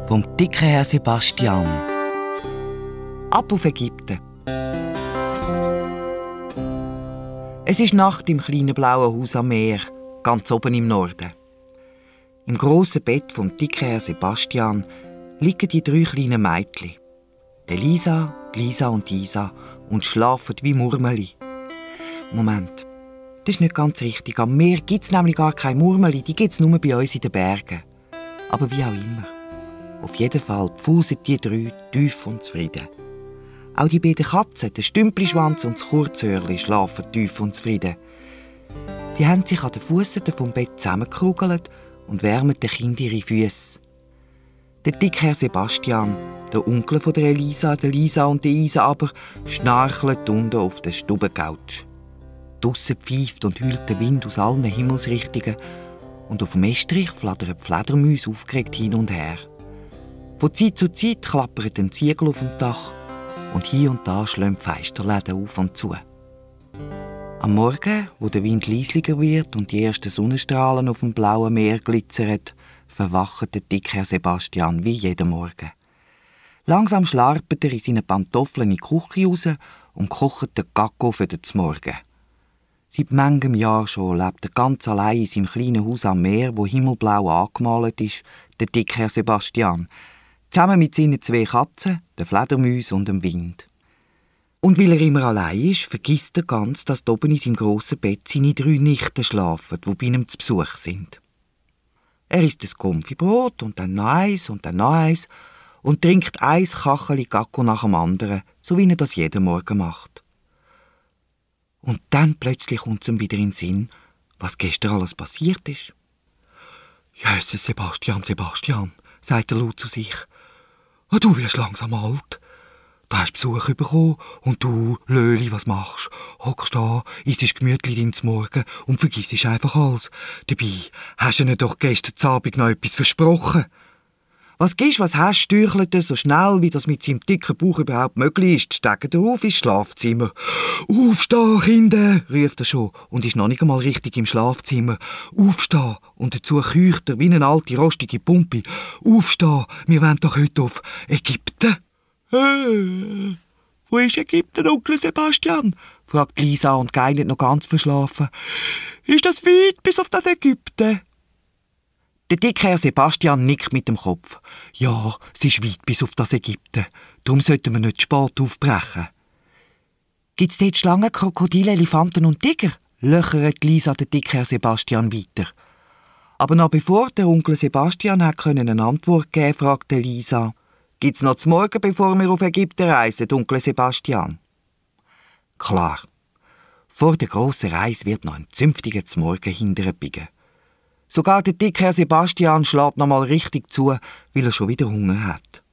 vom dicken Herr Sebastian. Ab auf Ägypten. Es ist Nacht im kleinen blauen Haus am Meer, ganz oben im Norden. Im grossen Bett vom dicken Herr Sebastian liegen die 3 kleinen Mädchen. Lisa, Lisa und Isa und schlafen wie Murmeli. Moment, das ist nicht ganz richtig. Am Meer gibt es nämlich gar keine Murmeli, die gibt es nur bei uns in den Bergen. Aber wie auch immer. Auf jeden Fall pfusen die 3 tief und zufrieden. Auch die beiden Katzen, der Stümplischwanz und das Kurzhörli, schlafen tief und zufrieden. Sie haben sich an den Füssen vom Bett zusammengekugelt und wärmen den Kindern ihre Füsse. Der dicke Herr Sebastian, der Onkel von der Elisa, der Lisa und der Isa aber, schnarchelt unten auf der Stubencouch. Draussen pfeift und heult der Wind aus allen Himmelsrichtungen und auf dem Estrich flattern die Fledermäuse aufgeregt hin und her. Von Zeit zu Zeit klappert ein Ziegel auf dem Dach und hier und da schlagen die Fensterläden auf und zu. Am Morgen, wo der Wind leislicher wird und die ersten Sonnenstrahlen auf dem blauen Meer glitzern, verwacht der dicke Herr Sebastian wie jeden Morgen. Langsam schlarpert er in seinen Pantoffeln in die Küche raus und kocht den Kakao für den Morgen. Seit manchem Jahr schon lebt er ganz allein in seinem kleinen Haus am Meer, wo himmelblau angemalt ist, der dicke Herr Sebastian, zusammen mit seinen 2 Katzen, den Fledermäusen und dem Wind. Und weil er immer allein ist, vergisst er ganz, dass oben in seinem grossen Bett seine 3 Nichten schlafen, die bei ihm zu Besuch sind. Er isst ein Konfibrot und dann noch eins und dann noch eins und trinkt ein Kacheli Kakao nach dem anderen, so wie er das jeden Morgen macht. Und dann plötzlich kommt es ihm wieder in den Sinn, was gestern alles passiert ist. «Jesus, Sebastian, Sebastian», sagt er laut zu sich, «du wirst langsam alt. Du hast Besuch bekommen und du, Löli, was machst? Hockst da, isst gemütlich dein Morgen und vergissest einfach alles. Dabei hast du ihnen doch gestern Abend noch etwas versprochen. Was gibst, was hast, stürchelt er so schnell, wie das mit seinem dicken Bauch überhaupt möglich ist, steigt er auf ins Schlafzimmer. «Aufstehen, Kinder!» ruft er schon und ist noch nicht einmal richtig im Schlafzimmer. «Aufstehen!» Und dazu keucht er wie eine alte, rostige Pumpe. «Aufstehen! Wir wollen doch heute auf Ägypten!» «Wo ist Ägypten, Onkel Sebastian?» fragt Lisa und geinet noch ganz verschlafen. «Ist das weit bis auf das Ägypten?» Der dicke Herr Sebastian nickt mit dem Kopf. «Ja, es ist weit bis auf das Ägypten. Darum sollten wir nicht spät aufbrechen.» «Gibt's dort Schlangen, Krokodile, Elefanten und Tiger?» löchert Lisa den dicken Herr Sebastian weiter. Aber noch bevor der Onkel Sebastian eine Antwort geben konnte, fragte Lisa, «Gibt's noch zu Morgen, bevor wir auf Ägypten reisen, Onkel Sebastian?» Klar. Vor der grossen Reise wird noch ein zünftiger Zmorgen hinterbiegen. Sogar der dicke Herr Sebastian schlägt noch mal richtig zu, weil er schon wieder Hunger hat.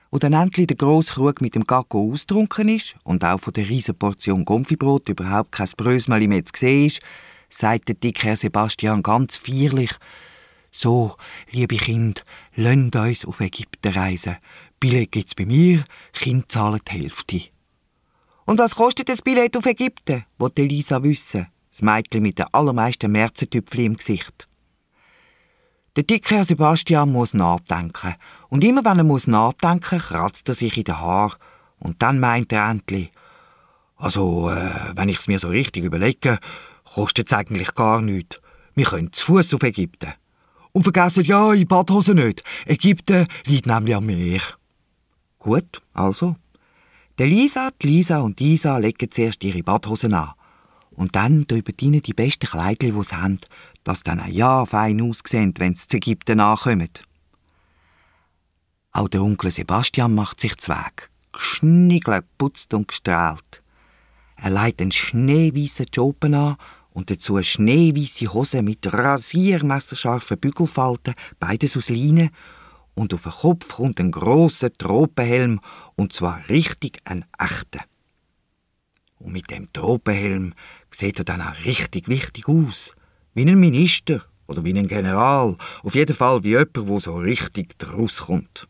Und dann endlich der grosse Krug mit dem Kakao austrunken ist und auch von der riesen Portion Konfibrot überhaupt kein Brösmeli mehr zu sehen ist, sagt der dicke Herr Sebastian ganz feierlich, «So, liebe Kinder, lasst uns auf Ägypten reisen. Billett gibt's bei mir, Kinder zahlen die Hälfte.» «Und was kostet das Billett auf Ägypten?» wollte Lisa wissen. Das Mädchen mit den allermeisten Märzentüpfchen im Gesicht. Der dicke Herr Sebastian muss nachdenken. Und immer wenn er nachdenken muss, kratzt er sich in den Haaren. Und dann meint er endlich, «Also, wenn ich es mir so richtig überlege, kostet es eigentlich gar nichts. Wir können zu Fuß auf Ägypten. Und vergessen ja in Badhose nicht. Ägypten liegt nämlich am Meer.» Gut, also. Die Lisa und Isa legen zuerst ihre Badhosen an. Und dann drüber ihnen die besten Kleidchen, die sie haben, dass dann auch ja fein aussehen, wenn sie zu Ägypten ankommen. Auch der Onkel Sebastian macht sich Weg, geschniggelt, putzt und gestrahlt. Er legt einen schneeweißen Jopen an und dazu schneeweisse Hosen mit rasiermesserscharfen Bügelfalten, beides aus Leinen. Und auf den Kopf kommt ein grosser Tropenhelm, und zwar richtig ein echter. Und mit dem Tropenhelm sieht er dann auch richtig wichtig aus. Wie ein Minister oder wie ein General. Auf jeden Fall wie jemand, der so richtig draus kommt.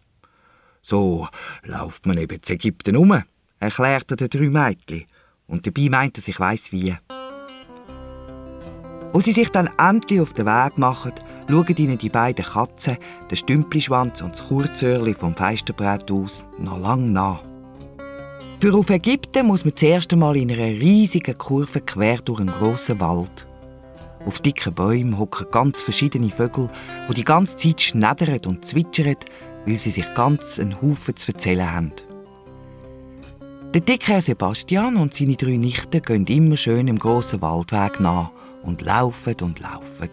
So läuft man eben zu Ägypten um, erklärt er den 3 Mädchen. Und dabei meint er, ich weiss wie. Wo sie sich dann endlich auf den Weg machen, schauen ihnen die beiden Katzen, der Stümplischwanz und das Kurzöhrli vom Feisterbrett aus, noch lang nach. Für auf Ägypten muss man zuerst einmal in einer riesigen Kurve quer durch einen grossen Wald. Auf dicken Bäumen hocken ganz verschiedene Vögel, die die ganze Zeit schneddern und zwitschern, weil sie sich ganz einen Haufen zu erzählen haben. Der dicke Herr Sebastian und seine 3 Nichten gehen immer schön im grossen Waldweg nach und laufen und laufen.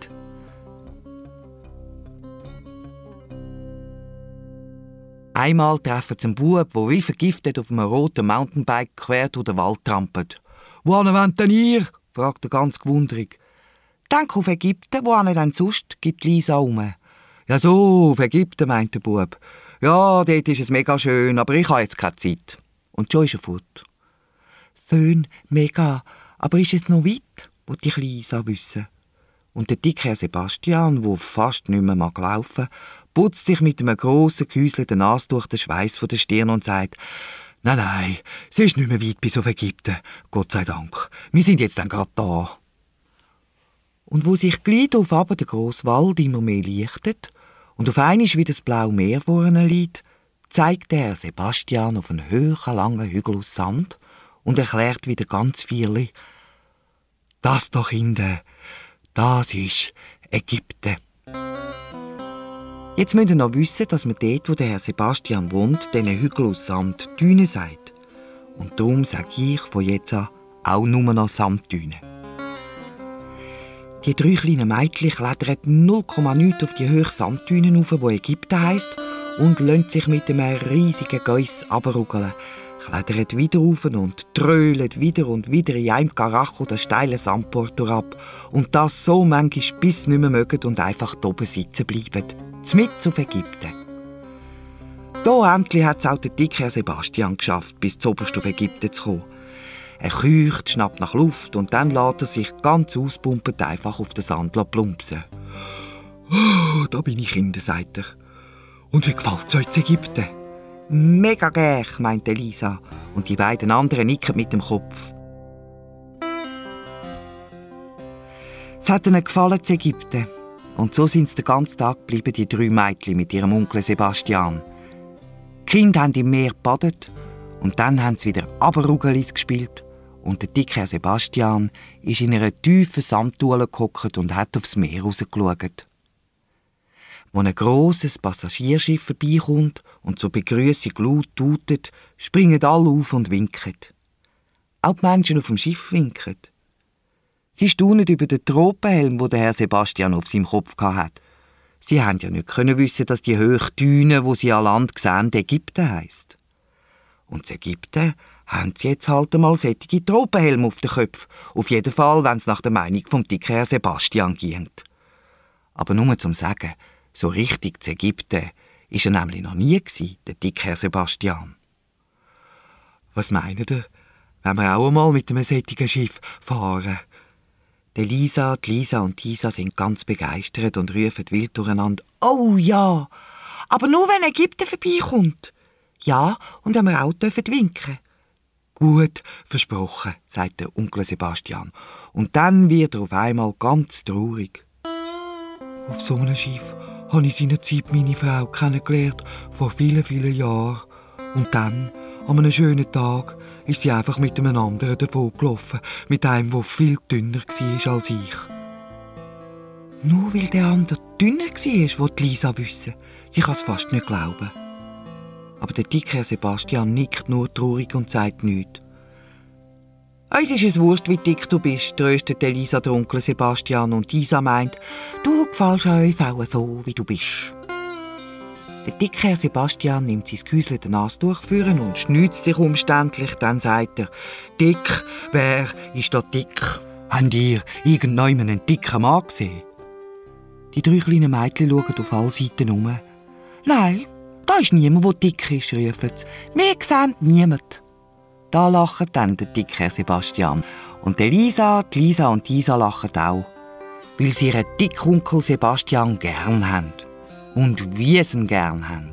Einmal treffen sie einen Bub, der wie vergiftet auf einem roten Mountainbike quer durch den Wald trampelt. «Wohin wollt denn ihr?» fragt er ganz gewundert. «Denk auf Ägypten, wohin denn sonst?» gibt Lisa um. «Ja so, auf Ägypten», meint der Bub. «Ja, dort ist es mega schön, aber ich habe jetzt keine Zeit.» Und schon ist er fort. «Schön, mega, aber ist es noch weit?» will die Lisa wissen. Und der dicke Herr Sebastian, der fast nicht mehr laufen mag, putzt sich mit einem grossen Gehäusel den Nase durch den Schweiß von der Stirn und sagt: «Nein, es ist nicht mehr weit bis auf Ägypten, Gott sei Dank. Wir sind jetzt dann gerade da.» Und wo sich gleich darauf aber der grosse Wald immer mehr lichtet und auf einmal wie das blaue Meer vor ihnen liegt, zeigt der Herr Sebastian auf einen hohen, langen Hügel aus Sand und erklärt wieder ganz viel: «Das da, Kinder, das ist Ägypten.» Jetzt müsst ihr noch wissen, dass man dort, wo der Herr Sebastian wohnt, diesen Hügel aus Sand Düne sagt. Und darum sage ich von jetzt an auch nur noch Sanddüne. Die 3 kleinen Mädchen klettern 0,9 auf die hohe Sanddüne rauf, die Ägypten heisst, und lassen sich mit einem riesigen Geiss runterruggeln, klettern wieder rauf und trölen wieder und wieder in einem Karacho den steilen Sandportor ab. Und das so manchmal, bis sie nicht mehr mögen und einfach da oben sitzen bleiben. Zmitz auf Ägypten. Da endlich hat es auch der dicke Herr Sebastian geschafft, bis zuoberst auf Ägypten zu kommen. Er keucht, schnappt nach Luft und dann lässt er sich ganz auspumpend einfach auf den Sand plumpsen. «Oh, da bin ich, Kinder», sagt er. «Und wie gefällt es euch in Ägypten?» «Mega gern», meint Lisa, und die beiden anderen nicken mit dem Kopf. Es hat ihnen gefallen in Ägypten. Und so sind sie den ganzen Tag geblieben, die 3 Mädchen mit ihrem Onkel Sebastian. Die Kinder haben im Meer gebadet und dann haben sie wieder Aberrugelis gespielt und der dicke Herr Sebastian ist in einer tiefen Sandtule gehockt und hat aufs Meer rausgeschaut. Wo ein grosses Passagierschiff vorbeikommt und zur Begrüßung laut tutet, springen alle auf und winken. Auch die Menschen auf dem Schiff winken. Sie staunen über den Tropenhelm, den der Herr Sebastian auf seinem Kopf hatte. Sie haben ja nicht wissen, dass die hohe Düne, wo sie an Land sehen, Ägypten heisst. Und in Ägypten haben sie jetzt halt einmal solche Tropenhelme auf den Köpfen. Auf jeden Fall, wenn es nach der Meinung vom dicken Herr Sebastian ging. Aber nur zum Sagen, so richtig zu Ägypten war er nämlich noch nie, der dicke Herr Sebastian. «Was meint ihr, wenn wir auch einmal mit einem solchen Schiff fahren?» Die Lisa und die Isa sind ganz begeistert und rufen wild durcheinander: «Oh ja, aber nur wenn Ägypten vorbeikommt.» «Ja, und wenn wir auch winken.» «Gut, versprochen», sagt der Onkel Sebastian. Und dann wird er auf einmal ganz traurig. «Auf so einem Schiff habe ich seinerzeit meine Frau kennengelernt, vor vielen, vielen Jahren. Und dann, an einem schönen Tag, ist sie einfach mit einem anderen davon gelaufen, mit einem, der viel dünner war als ich.» Nur weil der andere dünner war, will Lisa wissen. Sie kann es fast nicht glauben. Aber der dicke Herr Sebastian nickt nur traurig und sagt nichts. «Uns ist es wurscht, wie dick du bist», tröstet Lisa der Onkel Sebastian, und Isa meint: «Du gefällst uns auch so, wie du bist.» Der dicke Herr Sebastian nimmt sein Gehäusel den Nase durchführen und schneuzt sich umständlich. Dann sagt er: «Dick, wer ist da dick? Habt ihr irgendjemand einen dicken Mann gesehen?» Die 3 kleinen Mädchen schauen auf alle Seiten um. «Nein, da ist niemand, der dick ist», rufen sie. «Wir sehen niemanden.» Da lachen dann der dicke Herr Sebastian. Und die Lisa und die Isa lachen auch, weil sie ihren dicken Onkel Sebastian gern haben. Und wie sie ihn gern haben.